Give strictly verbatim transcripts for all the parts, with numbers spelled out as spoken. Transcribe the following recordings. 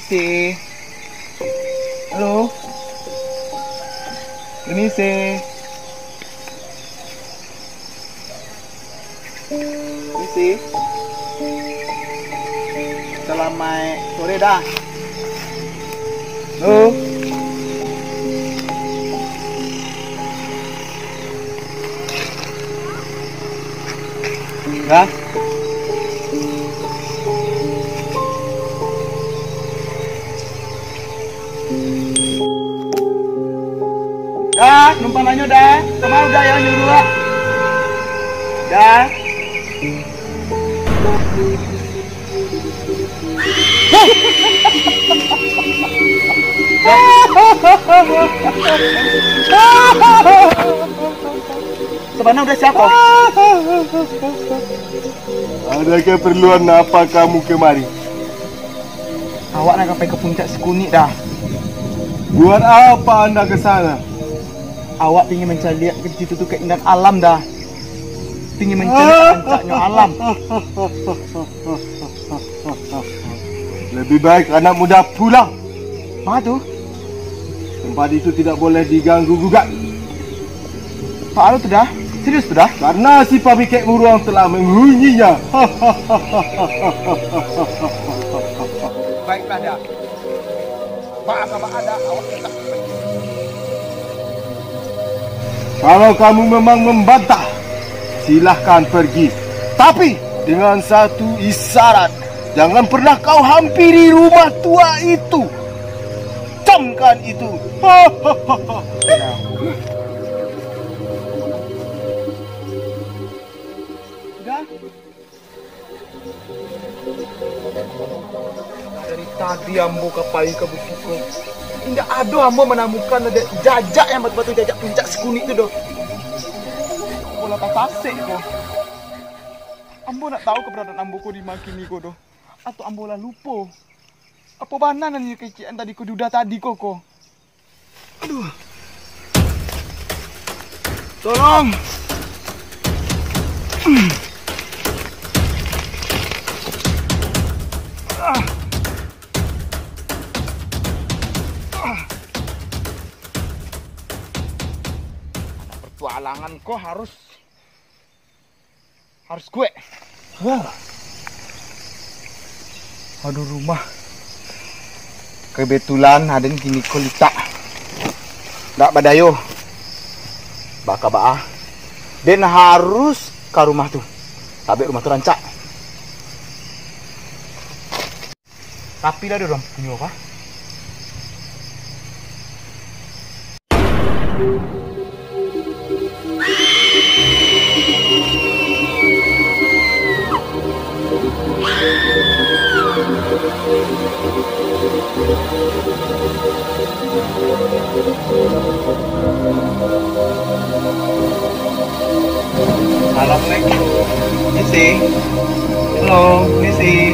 Permisi. Halo. Permisi. Permisi. Salamaik sore, Da. Halo. Da. Da, numpang nanyo, Da. Kama Da, yang nyuruah, Da? Sabana Da, sia? Ada keperluan apa kamu kemari? Awak nak ka pai ka puncak Sikunik, Da. Buat apa Anda ke sana? Awak pingin mancaliak ka situ tu keindahan alam, Da. Pingin mancaliak rancaknyo alam. Lebih baik anak muda pulang. Manga tu? Tempat itu tidak boleh diganggu gugat. Baa tu, Da? Serius tu, Da? Karena si pabikek buruang telah menghuninya. Baiklah, Da. Baa ka baa, Da, awak tetap pergi. Kalau kamu memang membantah, silahkan pergi. Tapi dengan satu isyarat, jangan pernah kau hampiri rumah tua itu. Camkan itu. Da. Dari tadi ambo ka pai ka bukik ko, indak ado ambo manamukan ado jajak yang batua-batua jajak puncak Sikunik tu doh. Apo lah tasasek ko. Ambo ndak tahu kabaradaan ambo ko di ma kini ko doh. Atau ambo lah lupo. Apo bana nan inyo kecekan tadi ko, duda tadi ko, ko? Aduh. Tolong. Ah. Ah. Pertualangan ko harus Harus kuek. Wah. Aduh, rumah. Kebetulan aden kini ko litak. Ndak badayo. Baa ka baa. Den harus ka rumah tu. Tabek rumah tu rancak. Tapi lah ado urang punyo, Pak. Assalamualaikum. Misi. Hello, misi.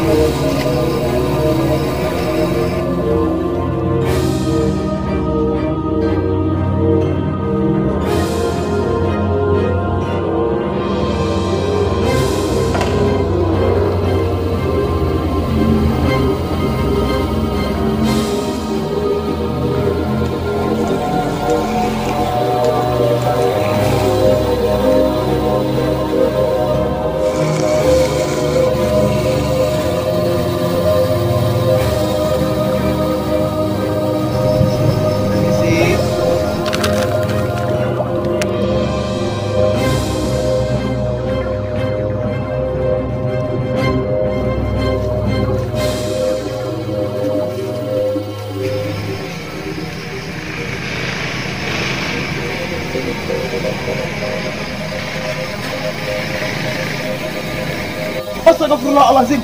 Astagfirullahalazim.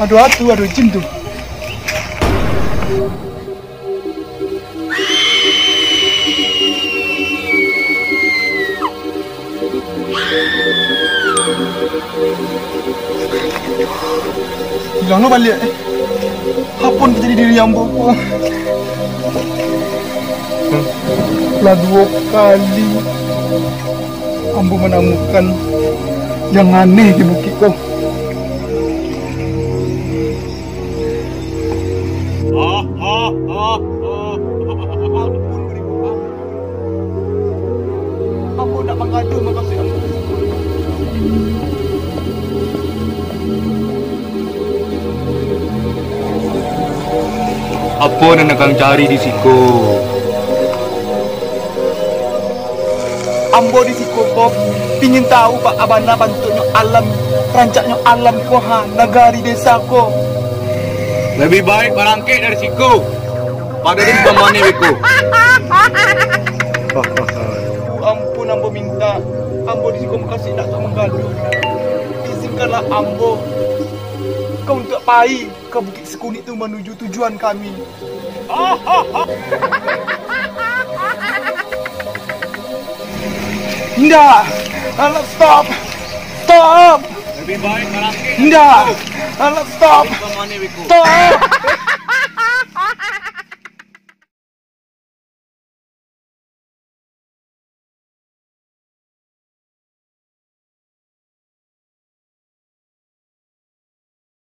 Aduh atu, aduh jin tu. Bilang lo baliak, eh. Apo nan tajadi diri ambo ko? Lah duo kali ambo manamukan yang aneh di bukik ko. Apo nan angkang cari di siko? Ambo di siko ko pingin tahu, Pak, abana bantuaknyo alam, rancaknyo alam ko, ha, nagari desa ko. Labiah baik barangkek dari siko, pado den pamane beko. Ampun, ambo minta, ambo di siko mukasuik indak ka manggaduah. Izinkanlah ambo ka untuak pai ka Bukik Sikunik tu manuju tujuan kami. Indak! Alah, stop! Stop! Labiah baik barangkek. Indak! Alah, stop! Stop!